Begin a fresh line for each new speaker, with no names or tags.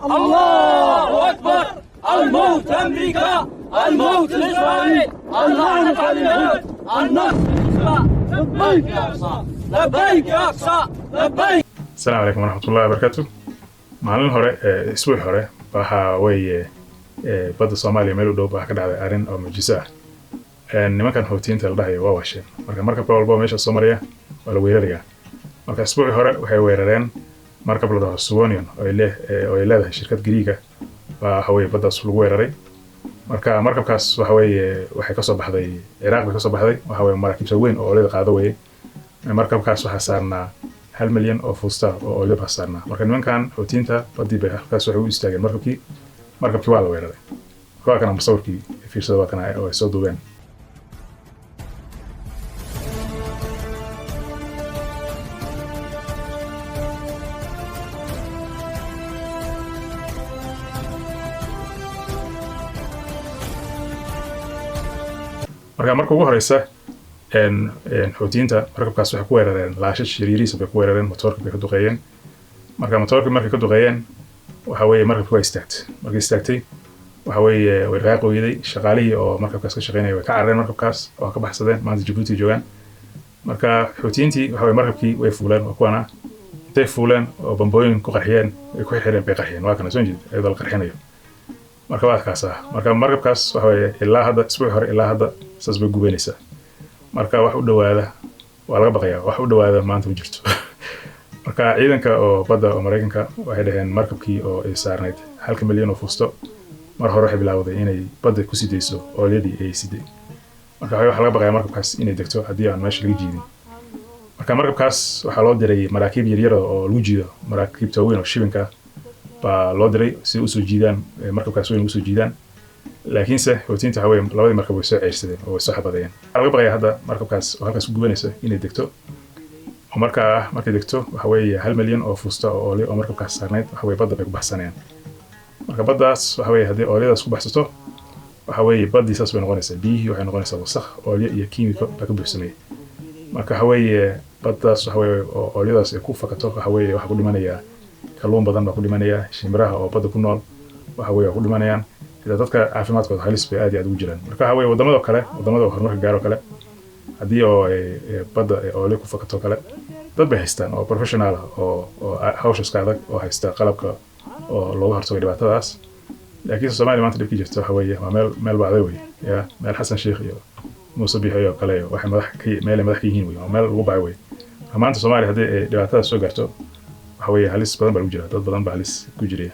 الله أكبر، الموت أمريكا، الموت لإسرائيل، اللعنة على اليهود، النصر للإسلام، لبيك يا أقصى، لبيك يا أقصى، لبيك.
Asalaamu calaykum waraxmatullahi wabarakaatu. Maalin hore, isbuuci hore, waxa weeye badda Soomaaliya meel u dhow baa ka dhacday arrin oo mucjiso ah. Nimankan Xuutiyiinta la dhahayo waa washeen. Marka markabka walba oo meesha soo maraya waa la weerarayaa. Marka isbuuci hore waxay weerareen markab la dhaho Suwonion oo ay leedahay shirkad Giriiga baa waxa weeye baddaas lagu weeraray. Marka markabkaas waxa weeye waxay kasoo baxday Ciraaq bay kasoo baxday. Waxa weeye maraakiibta weyn oo oolyada qaado weeye. Markabkaas waxaa saarnaa 1 milyan oo fuusta oo oolyo baa saarnaa. Marka nimankan Xuutiyiinta baddii bay halkaas waxay u istaageen markabkii. Markabkii waa la weeraray. Waa kana musawirkii, fiirsada, waa kana oo ay soo duubeen. Marka marka ugu horeysa Xuutiyiinta markabkaas waxay ku weerareen laashash yaryariisa bay ku weerareen, motoorka bay ka duqeeyeen. Marka motoorka markay ka duqeeyeen, waxa weeye markabki waa istaagtay. Markay istaagtay, waxa weeye way dhaqaaqi weyday. Shaqaalihii oo markabkaas ka shaqeynaya way ka carareen markabkaas oo ka baxsadeen, maanta Jabuuti joogaan. Marka Xuutiyiintii waxa weye markabkii way fuuleen, waa kuwana intay fuuleen oo bambooyin ku qarxiyeen, ay ku xirxireen bay qarxiyeen. Waa kana soo jeed iyadoo la qarxinayo. Marka waa kaas ah. Marka markabkaas waxa weeye ilaa hadda, isbuuci hore ilaa hadda, saas bay gubanaysaa. Marka wax u dhowaada waa laga baqayaa, wax u dhowaada maanta ma jirto. Marka ciidanka oo badda oo Maraykanka waxay dhaheen markabkii oo ay saarnayd halka milyan oo fuusto mar hore waxay bilaawday inay badda ku sidayso oolyadii ay siday. Marka waxaa laga baqayaa markabkaas inay degto haddii aan meesha laga jiidin. Marka markabkaas waxaa loo diray maraakiib yaryar oo lagu jiido, maraakiibta weyn oo shibinka baa loo diray si usoo jiidaan markabkaas weyn usoo jiidaan. Laakiinse Xuutiyiinta waxa weeye labadii markab way soo ceyrsadeen oo way soo xabadeeyeen. Waxaa laga baqayaa hadda markabkaas oo halkaas ku gubanaysa inay degto, oo markaa markay degto waxa weeye 1 milyan oo fuusta oo oolyo oo markabkaas saarnayd waxa weye badda bay ku baxsanayaan. Marka baddaas waxa weeye haddii oolyadaas ku baxsato, waxa weeye baddii saas bay noqonaysaa, biyihii waxay noqonaysaa wasakh, oolyo iyo kiimiko baa ka buuxsamaya. Marka waxa weeye baddaas waxa weeye oo oolyadaas ay ku fakato, waxa weeye waxaa ku dhimanaya kalluun badan baa ku dhimanaya, shimbiraha oo badda ku nool waxa weeye waa ku dhimanayaan, xitaa dadka caafimaadkooda halis bay aad iyo aad ugu jiraan. Marka waxa weeye wadamada kale, wadamada horumarka gaaro kale, haddii oo badda ay oolyo ku fakato kale, dad bay haystaan oo professional ah oo hawsha iska adag oo haysta qalabka oo looga hortago dhibaatadaas. Laakiinse Soomaaliya maanta dhibki jirta waxa weeye waa meel bacday wey, ya meel Xasan Sheikh iyo Muuse Biixi oo kale waxay madax ka meel ay madax ka yihiin wey, waa meel lagu bacay wey. Marka maanta Soomaaliya haddii ay dhibaatadaas soo gaarto, waxa weeye halis badan baa lagu jira, dad badan baa halis ku jiraya.